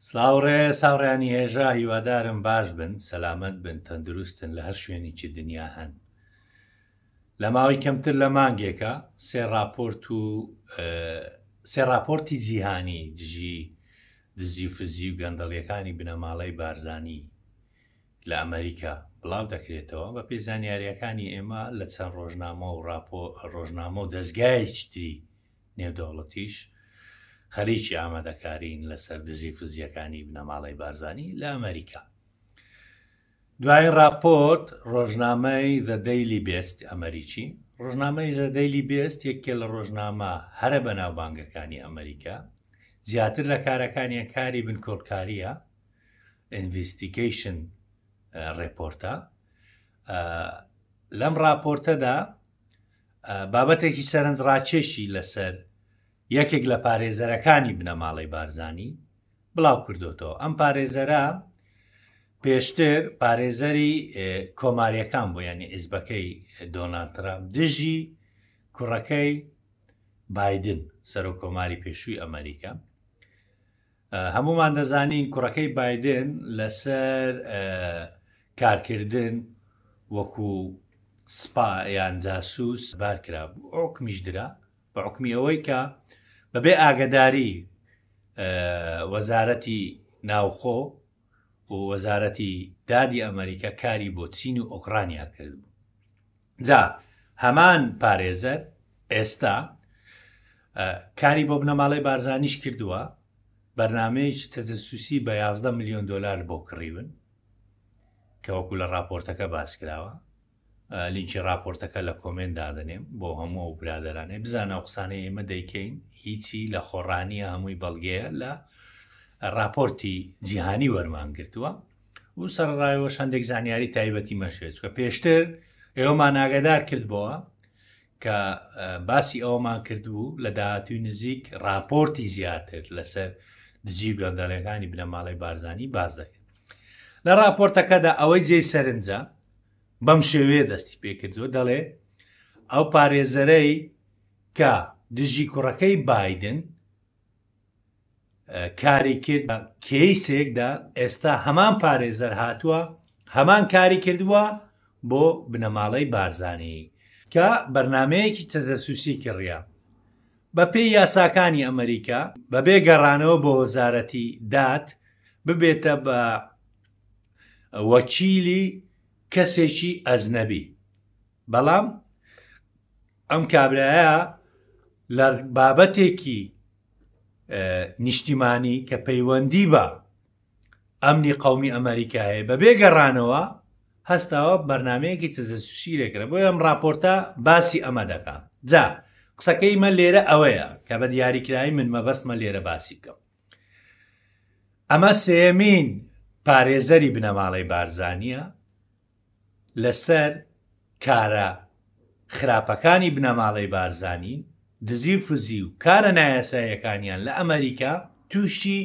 سڵاو ڕێز هاوڕێیانی هێژا هیوادارم باش بن سەلامەت بن تەندروستن لە هەر شوێنێکی دنیا هەن لە ماوەی کەمتر لە مانگێکە سێ ڕاپۆرت و سێ ڕاپۆرتی جیهانی دژی دزی و فزی و گەندەڵیەکانی بنەماڵەی بارزانی لە ئەمریکا بڵاو دەکرێتەوە بە پێی زانیاریەکانی ئێمە لە چەند ڕۆژنامە و ڕاپۆ ڕۆژنامە و دەستگایەکی تری نێودەوڵەتیش خەریکی ئامادەکارین لەسەر دزی فزیەکانی بنەماڵەی بارزانی لە ئەمریکا. دوایین ڕاپۆرت ڕۆژنامەی The Daily Beast ئەمریکی ڕۆژنامەی The Daily Beast یەکێ لە ڕۆژنامە هەرە بەناوبانگەکانی ئەمریکا زیاتر لە کارەکانیان کاری بنکۆڵکاریە ئینڤستیگەیشن ڕێپۆرتە لەم ڕاپۆرتەدا بابەتێکی سەرنجڕاکێشی لەسەر یەکێک لە پارێزەرەکانی بنەماڵەی بارزانی بڵاو کردوتەوە ئەم پارێزەرە پێشتر پارێزەری کۆماریەکان بوو ینی ئیزبەکەی دۆناالد ترامپ دژی کوڕەکەی بادن سەرۆک کۆماری پێشووی ئەمریکا هەمومان دەزانین کوڕەکەی بادن لەسەر کارکردن وەکو سپا یان جاسوس بارکرا بوو حکمیش درا بە حکمی ئەوەی کە بەبێ ئاگداری وەزارەتی ناوخۆ و وەزارەتی دادی ئەمریکا کاری بۆ چین و ئۆکرانیا کرد بوو جا هەمان پارێزەر ئێستا کاری بۆ بنەماڵەی بارزانیش کردووە بەرنمەیەکی تەجەسوسی بە 11 میلیۆن دلار بۆ کڕیون کە وەکو لە راپۆرتەکە باس کراوە لینکی راپۆرتەکە لە کۆمێنت دادەنێم بۆ هەموو ئەو برادەرانەی بزانە ئەو قسانەی ئێمە دەیکەین هیچی لە خۆڕانیە هەمووی بەڵگەیە لە راپۆرتی جیهانی وەرمان گرتووە و سەرڕایەوەش هەندێک زانیاری تایبەتی مەشێت چکە پێشتر ئێوەمان ئاگادار کردبەوە کە باسی ئەوەمان کردبوو لە داهاتوی نزیک راپۆرتی زیاتر لەسەر دزی و گەندەڵەکانی بنەماڵەی بارزانی باس دەکەن لە راپۆرتەکەدا ئەوەی جێی سەرنجە بەم شێوەیە دەستی پێکردووە دەڵێ ئەو پارێزەرەی کە دژی کوڕەکەی بادن کاری کرد کەیسێکدا ئێستا هەمان پارێزەر هاتووە هەمان کاری کردووە بۆ بنەماڵەی بارزانی کە بەرنمەیەکی تەجەسوسی کڕیە بەپێی یاساکانی ئەمریکا بەبێ گەڕانەوە بۆ وەزارەتی داد ببێتە بە وەکیلی کەسێکی ئەجنەبی بەڵام ئەم کابرایە لە بابەتێکی نیشتیمانی کە پەیوەندی بە ئەمنی قومی ئەمریکا هەیە بەبێ گەڕانەوە هەستاوە بەرنمەیەکی تەجەسوسی لێکرا بۆ ئەم راپۆرتە باسی ئەمە دەکا جا قسەکەی مە لێرە ئەوەیە کە بە دیاریکرایی من مەبەستمە لێرە باسی بکەم ئەمە سێمین پارێزەری بنەماڵەی بارزانیە لەسەر کارە خراپەکانی بنەماڵەی بارزانی، دزی و فزی و کارە نایاساییەکانیان لە ئەمەریکا تووشی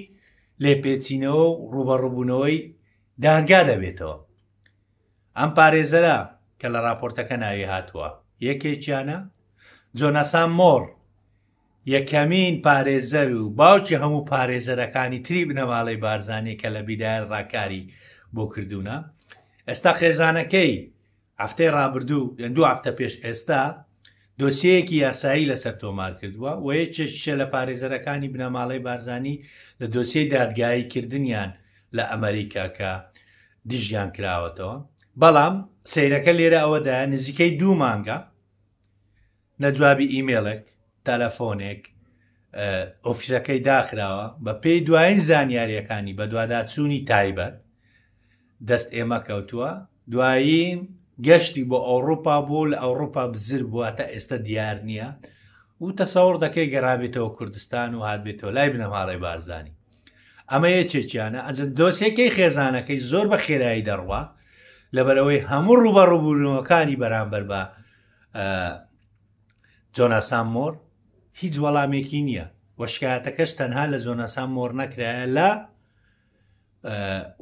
لێپێچینەوە و ڕووبەڕووبوونەوەی دادگا دەبێتەوە. ئەم پارێزەرە کە لە ڕاپۆرتەکە ناوی هاتووە یەکێکیانە، جۆناسان مۆر، یەکەمین پارێزەر و باوکی هەموو پارێزەرەکانی تری بنەماڵەی بارزانی کە لە بیدایەت ڕاکاری بۆ کردوونە ئێستا خێزانەکەی هەفتەی ڕابردوو یان دوو هەفتە پێش ئێستا دۆسیەیەکی یاسایی لەسەر تۆمار کردووە و یەکێکیشە لە پارێزەرەکانی بنەماڵەی بارزانی لە دۆسیەی دادگایی کردنیان لە ئەمریکا کە دژیان کراوەتەوە بەڵام سەیرەکە لێرە ئەوەدایە نزیکەی دوو مانگە نە جوابی ئیمێڵێک، تەلەفۆنێک، ئۆفیسەکەی داخراوە، بە پێی دوایین زانیاریەکانی بەدواداچوونی تایبەت دەست ئێمە کەوتووە، دوایین گەشتی بۆ ئەوڕوپا بوو لە ئەوڕوپا بزر بووە تا ئێستا دیار نییە و تەسەوڕ دەکەی گەڕابێتەوە کوردستان و هاتبێتەوە لای بنەماڵەی بارزانی. ئەمە یەکێکیانە ئەجن دۆسیەکەی خێزانەکەی زۆر بە خێرایی دەڕوا لەبەرئەوەی هەموو ڕووبەڕووبوونەوەکانی بەرامبەر بە جۆناسان مۆر هیچ وەڵامێکی نییە و شکایەتەکەش تەنها لە جۆناسان مۆر نەکرایە لە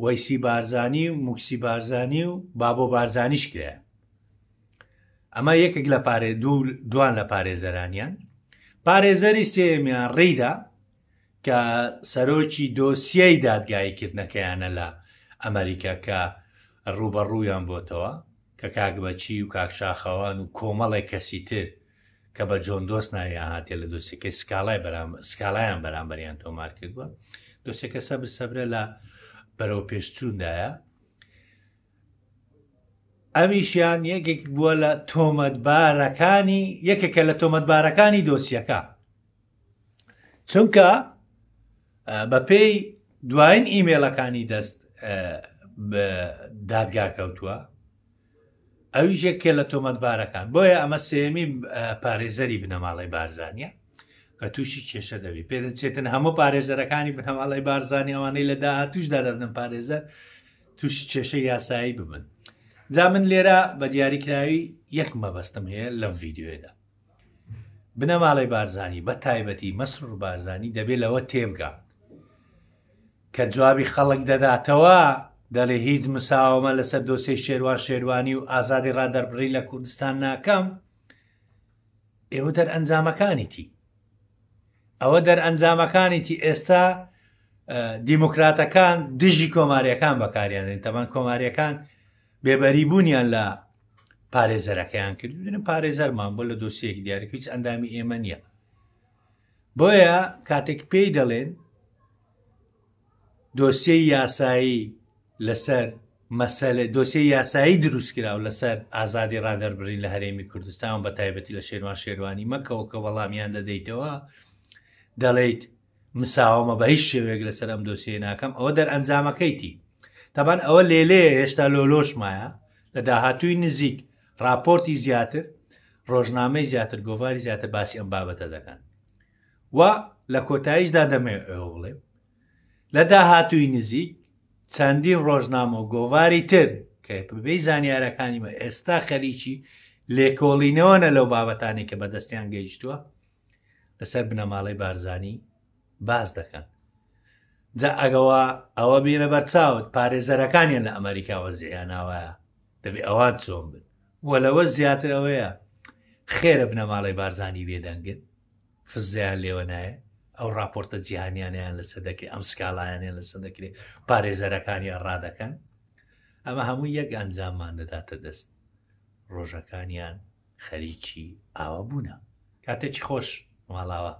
وەیسی بارزانی و موکسی بارزانی و بابۆ بارزانیش کرایە ئەمە یەکێک لە پارێ دووان لە پارێزەرانیان پارێزەری سێمیان ڕیدا کە سەرۆکی دۆسیەی دادگاییکردنەکەیانە لە ئەمریکا کە ڕووبەڕوویان بۆتەوە کە کاک بەچی و کاک شاخەوان و کۆمەڵێک کەسی تر کە بە جۆن دۆست ناویان هاتیە لە دۆسیەکەی سکاڵای بەرام سکاڵایان بەرامبەریان تۆمار کردووە دۆسیەکە سەبر سەبرە لە بەرەو پێشچووندایە ئەمیشیان یەکێک بووە لە تۆمەتبارەکانی یەکێکە لە تۆمەتبارەکانی دۆسیەکە چونکە بەپێی دوایین ئیمێلەکانی دەست دادگا کەوتووە ئەویش یەکێ لە تۆمەتبارەکان بۆیە ئەمە سێمی پارێزەری بنەماڵەی بارزانە کە تووشی کێشە دەبی پێدەچێتن هەموو پارێزەرەکانی بنەماڵەی بارزانانی ئەوانەی لە داهاتوشدا دەبنن پارێزەر تووشی کێشە یاسایی ببن جا من لێرە بە دیاریکراوی یەک مەبەستم هەیە لەم ڤیددیوێدا بنەماڵەی بارزانی بە تایبەتی مەسرور بارزانی دەبێت لەوە تێبگا کە جوابی خەڵک دەداتەوە دەڵێ هیچ مساوەمە لەسەر دۆسیەی شێروان شێروانی و ئازادی ڕادەربڕی لە کوردستان ناکەم ئێوە دەرئەنجامەکانیتی ئەوە دەرئەنجامەکانیتی ئێستا دیموکراتەکان دژی کۆماریەکان بەکاریان تەمان کۆماریەکان بێبەری بوونیان لە پارێزەرەکەیان کرد پارێزەرمان بۆ لە دۆسیەکی دیارە هیچ ئەندامی ئێمە نییە بۆیە کاتێک پێی دەڵێن دۆسیەی یاسایی لەسەر مەسەلە دۆسیەی یاسایی دروستکراو لەسەر ئازادی ڕادەربڕین لە هەرێمی کوردستان بە تایبەتی لە شێروان شێروانی مەکەوە کە وەڵامیان دەدەیتەوە دەڵێیت مساوەمە بە هیچ شێوەیەک لەسەر ئەم دۆسیە ناکەم ئەوە دەرئەنجامەکەیتی تەبان ئەوە لێلێ هێشتا لۆلۆش مایە لە داهاتووی نزیک راپۆرتی زیاتر ڕۆژنامەی زیاتر گۆڤاری زیاتر باسی ئەم بابەتە دەکەن و لە کۆتاییشدا دەمەوێت ئەوە بڵێم لە داهاتووی نزیک چەندین ڕۆژنامە و گۆڤاری تر کە بەبێی زانیارەکانی مە ئێستا خەریکی لێکۆڵینەوەنە لەو بابەتانی کە بەدەستیان گەیشتووە لەسەر بنەماڵەی بارزانی باس دەکەن جا ئەگەوە ئەوە بینە بەرچاوت پارێزەرەکانیان لە ئەمریکا وەزیاناوایە دەبێ ئەوان چۆن بن وە لەوە زیاتر ئەوەیە خێرە بنەماڵەی بارزانی بێدەنگن فزیان لێوە نایە ئەو راپۆرتە جیهانیانیان لەسەر دەکرێت ئەم سکاڵایانیان لەسەر دەکرێت پارێزەرەکانیان ڕادەکەن ئەمە هەموو یەک ئەنجاممان دەداتە دەست ڕۆژەکانیان خەریکی ئاوا بوونە کاتێکی خۆش ماڵاوە.